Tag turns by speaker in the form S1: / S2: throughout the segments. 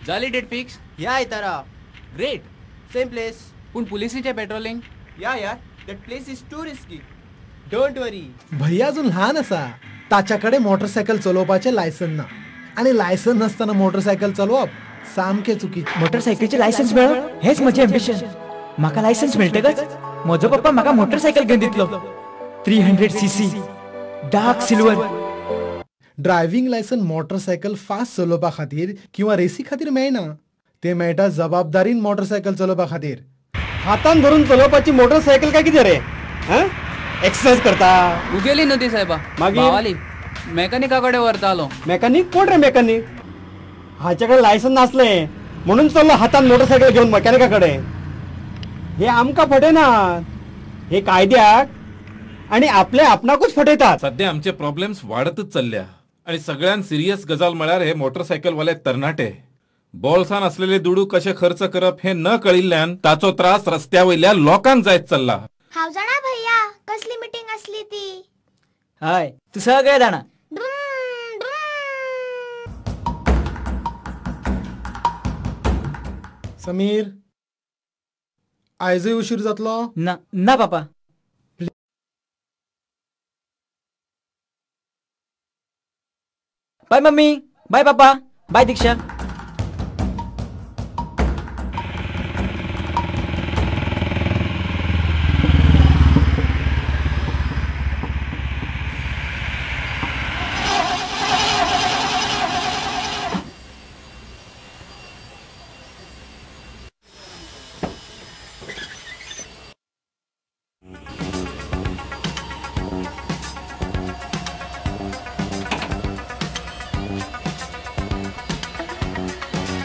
S1: जाली date fix?
S2: या आयतारा.
S1: ग्रेट.
S2: Same place.
S1: पूण पुलिसीचें पेट्रोलिंग?
S2: या यार, that place is too risky. Don't worry.
S3: भैया अजून ल्हान आसा, ताच्या कडेन मोटरसायकल चलोवपाचें लायसन ना आनी लायसन नासतना मोटरसायकल चलोवप सामकें चुकीचें.
S4: मोटरसायकलीचें लायसन्स मेळप हेंच म्हजें एम्बिशन. म्हाका लायसन्स मेळटकच म्हजो पप्पा म्हाका मोटरसायकल घेवन दितलो. 300cc dark silver.
S3: Driving licence motorcycle fast चलोवपा खातीर किंवा रेसी खातीर मेळना, ते मेळटा जबाबदारीन मोटरसायकल चलोवपा खातीर.
S5: हातान धरून चलोवपाची मोटरसायकल काय कितें रे? एक्सरसाइज करता?
S1: उगेली न्हू ती सायबा. मागीर मेकॅनिका कडेन व्हरतालो.
S5: मेकॅनिक कोण रे मेकॅनिक? हाचे कडेन लायसन नासलें म्हणून चल्लो हातान मोटरसायकल घेवन मेकॅनिका कडेन. हे आमकां फटयनात, हे कायद्याक आनी आपल्या आपणाकूच फटयतात.
S6: सध्या आमचे प्रॉब्लेम्स वाडतच चल्ल्या आनी सगळ्यान सिरियस गजाल म्हळ्यार हे मोटरसायकलवाले तरणाटे बोल्सान असलेले दुडू कशे खर्च करप हे न कळिल्ल्यान ताचो त्रास रस्त्या वयल्या लोकांक जायत चल्ला.
S7: हांव जाणा भैया कसली मिटींग आसली ती.
S4: हय, तूं सगळें जाणा.
S3: समीर, आयजय उशीर जातलो?
S4: ना ना पापा. बाय मम्मी, बाय पापा, बाय दीक्षा.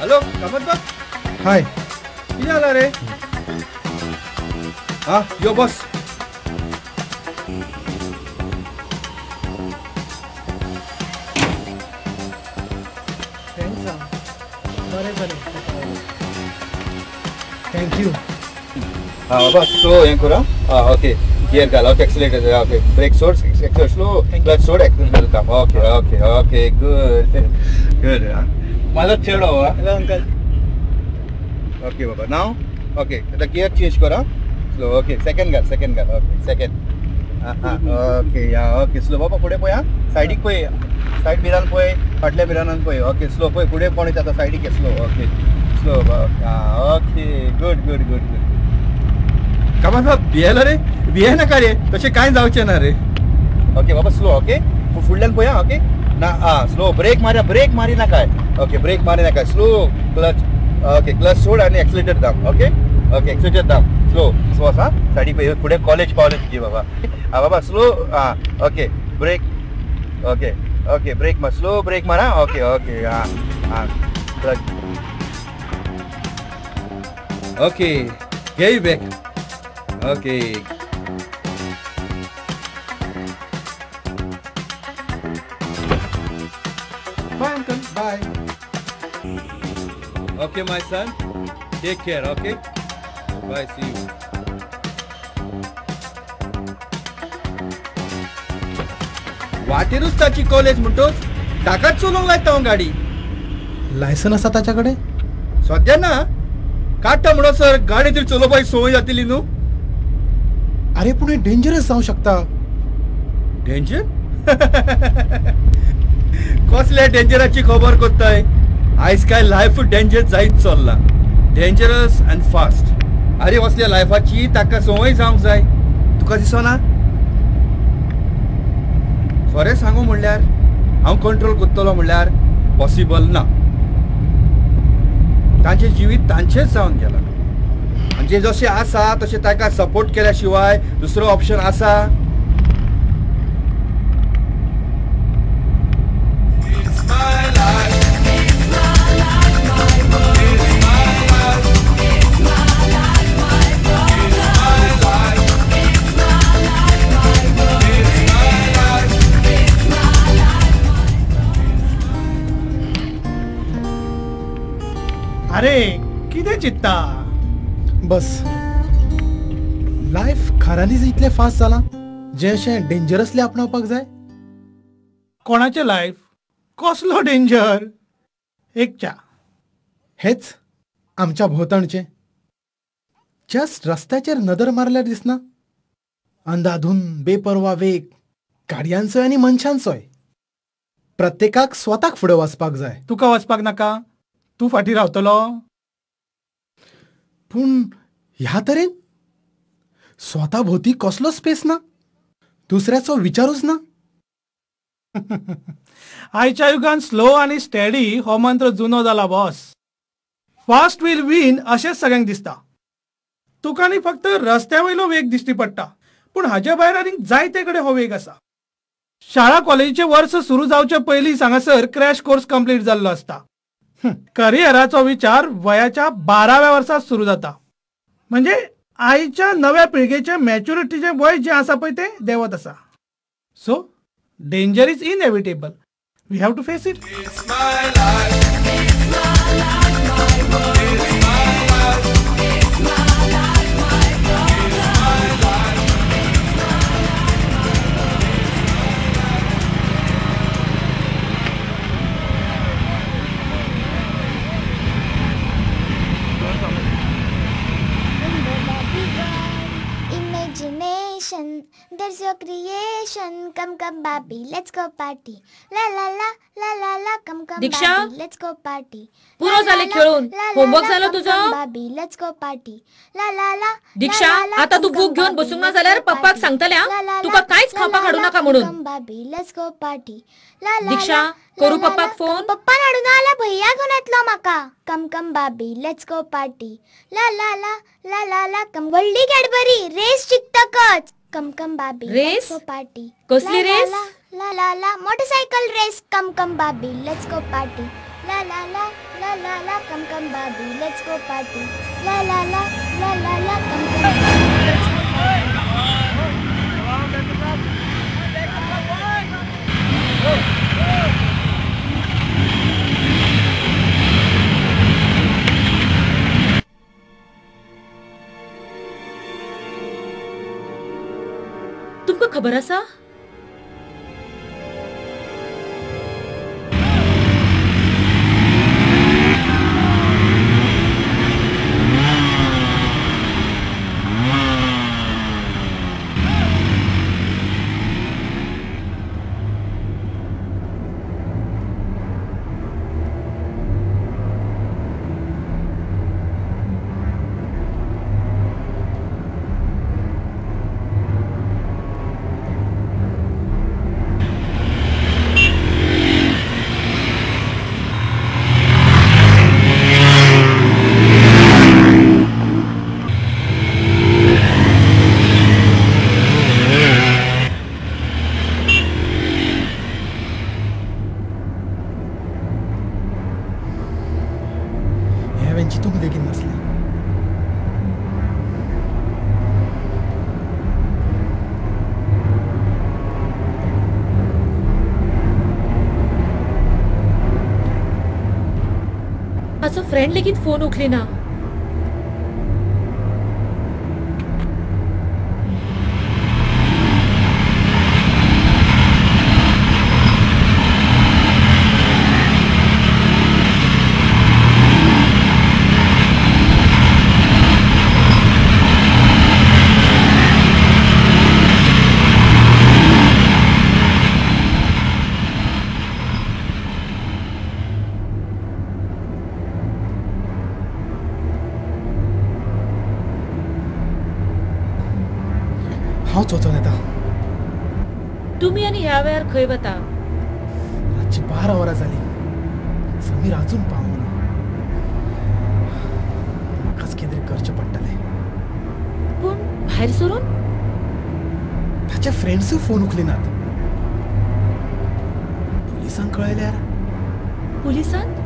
S8: हॅलो कामत बाब.
S3: हाय,
S8: कितें जालां रे? हा यो बस.
S3: Thanks. बरें जालें, thank you.
S8: हा बाबा स्लो हें करा. हा ओके, गियर घाल. Okay, accelerator. ओके, ब्रेक सोड, एक्सिलेटर स्लो, क्लच सोड, एक्सिलेटर दाब. Okay okay okay, good good. माझा चेडो.
S2: Hello uncle.
S8: ओके बाबा, नाव ओके. आता गियर चेंज करा. स्लो. ओके, सेकंड घाल, सेकंड घाल. Okay second. ओके या. ओके स्लो बाबा, फुडें पळय. सायडीक पळय, सायड मिरान पळय, फाटल्या मिरानान पळय. ओके स्लो पळय, फुडें कोण येता आतां सायडीक. स्लो. ओके स्लो बाबा. Okay good good good good. Kamat बाब भियेलो रे? भिये नाका रे, तशें कांय जावचें ना रे. ओके बाबा स्लो. ओके फुडल्यान पळय. ओके ना. आ स्लो ब्रेक मारया, ब्रेक मारी नाका. ओके ब्रेक मारी नाका. Slow clutch. ओके क्लच सोड आनी एक्सिलेटर दाब. ओके ओके एक्सिलेटर दाब. स्लो स्लो आसा सायडीक पळय, फुडें कॉलेज पावलें तुजी बाबा. आ बाबा स्लो. आ okay brake. Okay okay brake मार, स्लो ब्रेक मारा. Okay okay. आ आ क्लच. ओके घेय back. Okay
S3: bye uncle. Bye.
S8: Okay my son, take care. Okay bye, see you. वाटेरूच ताची कॉलेज म्हणटोच ताकाच चलोवंक लायता हांव गाडी.
S3: लायसन आसा ताच्या कडेन?
S8: सद्या ना, काडटा म्हणसर गाडी तरी चलोवपाची संवय जातली न्हू.
S3: अरे पूण हें डेंजरस जावं शकता.
S8: डेंजर? कसल्या डेंजराची खबर कोत्ताय? आयज काय लायफ डेंजर जायत चल्ला, डेंजरस आनी फास्ट. अरे असल्या लायफाची ताका संवय जावंक जाय. तुका दिसना? खरें सांगू म्हणल्यार हांव कंट्रोल करतलो म्हणल्यार पॉसिबल ना. तांचें जिवीत तांचेंच जावन गेलां आनी जें जशें आसा तशें ताका सपोर्ट केल्या शिवाय दुसरो ऑप्शन आसा?
S9: अरे कितें चिंत्ता?
S3: बस लायफ खऱ्यांनीच इतलें फास्ट जालां जें अशें डेंजरसली आपणावपाक जाय.
S9: कोणाचें लायफ? कसलो डेंजर? एक च्या.
S3: हेच आमच्या भोंवतणचें. जस्ट रस्त्याचेर नदर मारल्यार दिसना अंदाधून बेपरवा वेग गाडयांचोय आनी मनशांचोय. प्रत्येकाक स्वताक फुडें वचपाक जाय.
S9: तुका वचपाक नाका? तूं फाटीं रावतलो?
S3: पूण ह्या तरेन स्वता भोवती कसलो स्पेस ना, दुसऱ्याचो विचारूच ना.
S9: आयच्या युगान स्लो आनी स्टेडी हो मंत्र जुनो जाला बॉस. फास्ट will win अशेंच सगळ्यांक दिसता. तुका न्ही फक्त रस्त्या वयलो वेग दिश्टी पडटा, पूण हाज्या भायर आनीक जायते कडेन हो वेग आसा. शाळा कॉलेजीचें वर्स सुरू जावचे पयलीं हांगासर क्रॅश कोर्स कंप्लीट जाल्लो आसता. करियराचो विचार वयाच्या 12व्या वर्सा सुरू जाता. म्हणजे आयच्या नव्या पिळगेचे मॅच्युरिटीचें वय जें आसा पळय तें देंवत आसा. So danger is inevitable, we have to face it.
S10: It's my life. It's my life, my world. It's my life. It's my life, my world. It's my life. It's my life, my world.
S7: Imagination, there's your creation. Come, come, Bobby, let's go party. La la la, la la la, come, come,
S11: Diksha,
S7: Bobby, let's go party.
S11: पुरो झाले खेळून, homework झालो तुझं?
S7: Bobby, let's go party. La la la,
S11: दीक्षा, आता तू book घेऊन बसूंक ना जाल्यार पप्पाक सांगतले तुका कांयच खावपाक हाडू नाका म्हणून.
S7: Bobby, let's go party. La la,
S11: दीक्षा, करू पप्पाक फोन?
S7: पप्पान हाडून आला भैया घेऊन येतलो म्हाका. Come, come, Bobby, let's go party. La la la, la la la, come. व्हडली कॅडबरी रेस जिखतकच. Come, come, Bobby,
S11: race?
S7: Let's go party.
S11: कसली race?
S7: La la la, motorcycle race. Come, come, Bobby, let's go party. La la la, la la la, come, come, Bobby, let's go party. La la la, la la la, come, come, Bobby, let's go party.
S11: तुमकां खबर आसा? Friend लेगीत phone उखलिना.
S3: हांवच वचोन येता.
S11: तुमी आनी ह्या वेळार खंय वता?
S3: रातची 12 वरां जाली, समीर अजून पावना. म्हाकाच कितें तरी करचें पडटलें.
S11: पूण भायर सरून
S3: ताचे फ्रेंड्सूय फोन उखलिनात. पुलिसांक कळयल्यार?
S11: पुलिसांक?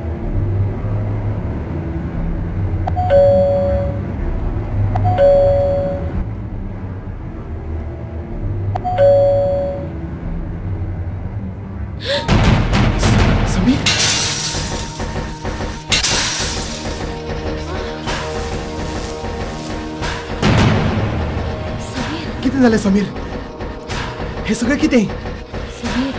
S3: कितें जालें समीर? हे सगळें कितें?
S11: समीर,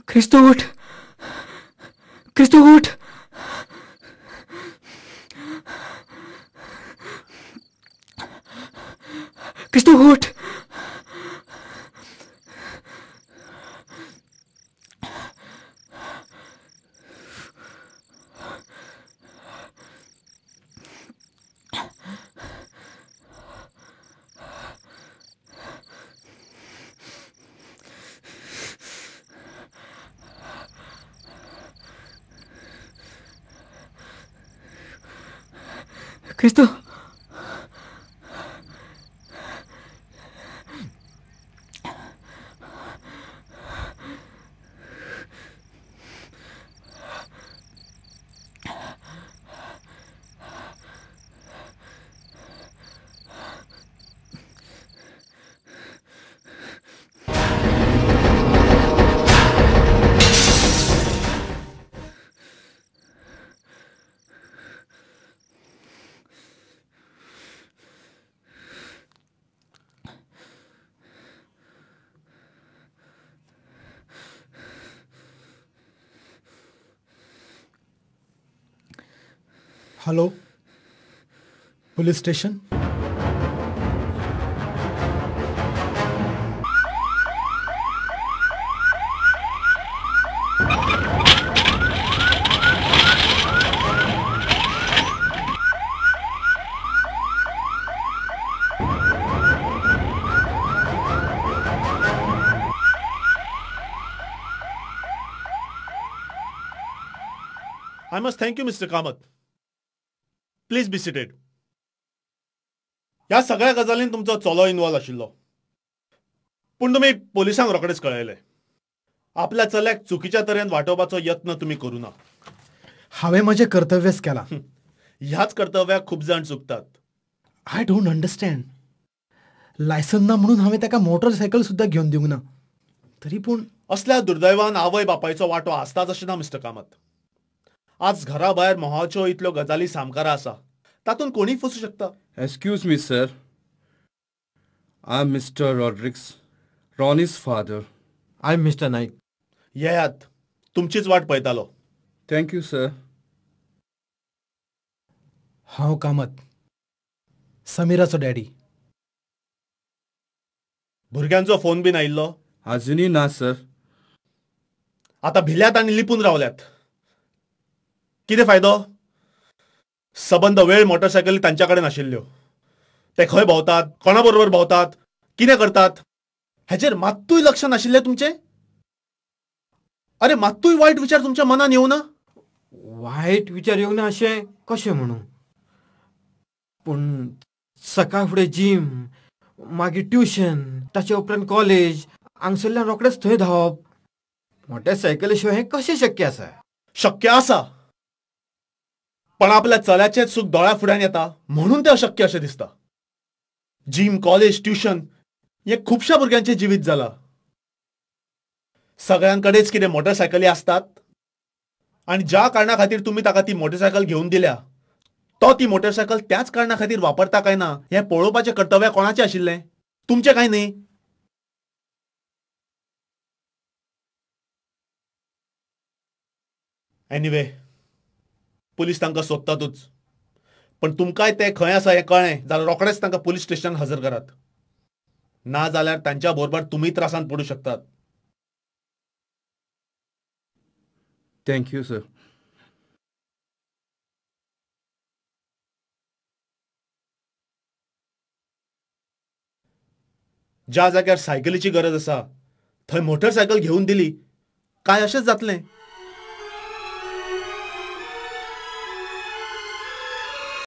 S4: क्रिस्तू उठ, क्रिस्तू उठ. क्रिस्तू उठ. Kristu,
S3: hello, police station.
S12: I must thank you, Mr. Kamath. Please be seated. ह्या सगळ्या गजालीन तुमचो चलो इन्वॉल्व आशिल्लो, पूण तुमी पोलिसांक रोखडेच कळयलें. आपल्या चल्याक चुकीच्या तरेन वाटोवपाचो यत्न तुमी करूं ना.
S3: हांवें म्हजें कर्तव्यच केलां.
S12: ह्याच कर्तव्याक खूब जाण चुकतात.
S3: I don't understand. Licence ना म्हणून हांवें ताका मोटरसायकल सुद्दां घेवन दिवंक ना, तरी पूण
S12: असल्या दुर्दैवान आवय बापायचो वांटो आसताच अशें ना मिस्टर कामत. आज घरा भायर मोहाच्यो इतल्यो गजाली सामकारा आसा, तातूंत कोणीय फसूं शकता.
S13: Excuse me sir, I am mister Rodrigues, Ronnie's father.
S5: I am mister Naik.
S12: येयात, तुमचीच वाट पळयतालो.
S13: Thank you sir.
S3: हांव कामत, समीराचो डॅडी.
S12: भुरग्यांचो फोन बीन आयिल्लो?
S13: अजुनूय ना सर.
S12: आतां भिल्यात आनी लिपून रावल्यात. कितें फायदो? सबंद वेळ मोटरसायकली तांच्या कडेन आशिल्ल्यो. ते खंय भोंवतात, कोणा बरोबर भोंवतात, कितें करतात हेचेर मात्तूय लक्ष नाशिल्लें तुमचें? अरे मात्तूय वायट विचार तुमच्या मनान येवना?
S5: वायट विचार येवना अशें कशें म्हणूं? पूण सकाळ फुडें जीम, मागीर ट्युशन, ताचे उपरांत कॉलेज, हांगसरल्यान रोखडेंच थंय धांवप, मोटरसायकली शिवाय हें कशें शक्य आसा?
S12: शक्य आसा, पण आपल्या चल्याचें सूख दोळ्या फुड्यान येता म्हणून तें अशक्य अशें दिसता. जीम, कॉलेज, ट्युशन हें खुबश्या भुरग्यांचें जिवीत जालां. सगळ्यांकडेच कितें मोटरसायकली आसतात? आनी ज्या कारणा खातीर तुमी ताका ती मोटरसायकल घेवन दिल्या, तो ती मोटरसायकल त्याच कारणा खातीर वापरता काय ना हें पळोवपाचें कर्तव्य कोणाचें आशिल्लें? तुमचें काय न्ही? एनिवे, पुलीस तांकां सोदतातूच, पण तुमकांय ते खंय आसा हें कळ्ळें जाल्यार रोखडेच तांकां पुलीस स्टेशनान हजर करात. ना जाल्यार तांच्या बरोबर तुमी त्रासांत पडूं शकतात.
S13: Thank you sir.
S12: ज्या जाग्यार सायकलीची गरज आसा थंय मोटरसायकल घेवन दिली काय अशेंच जातलें.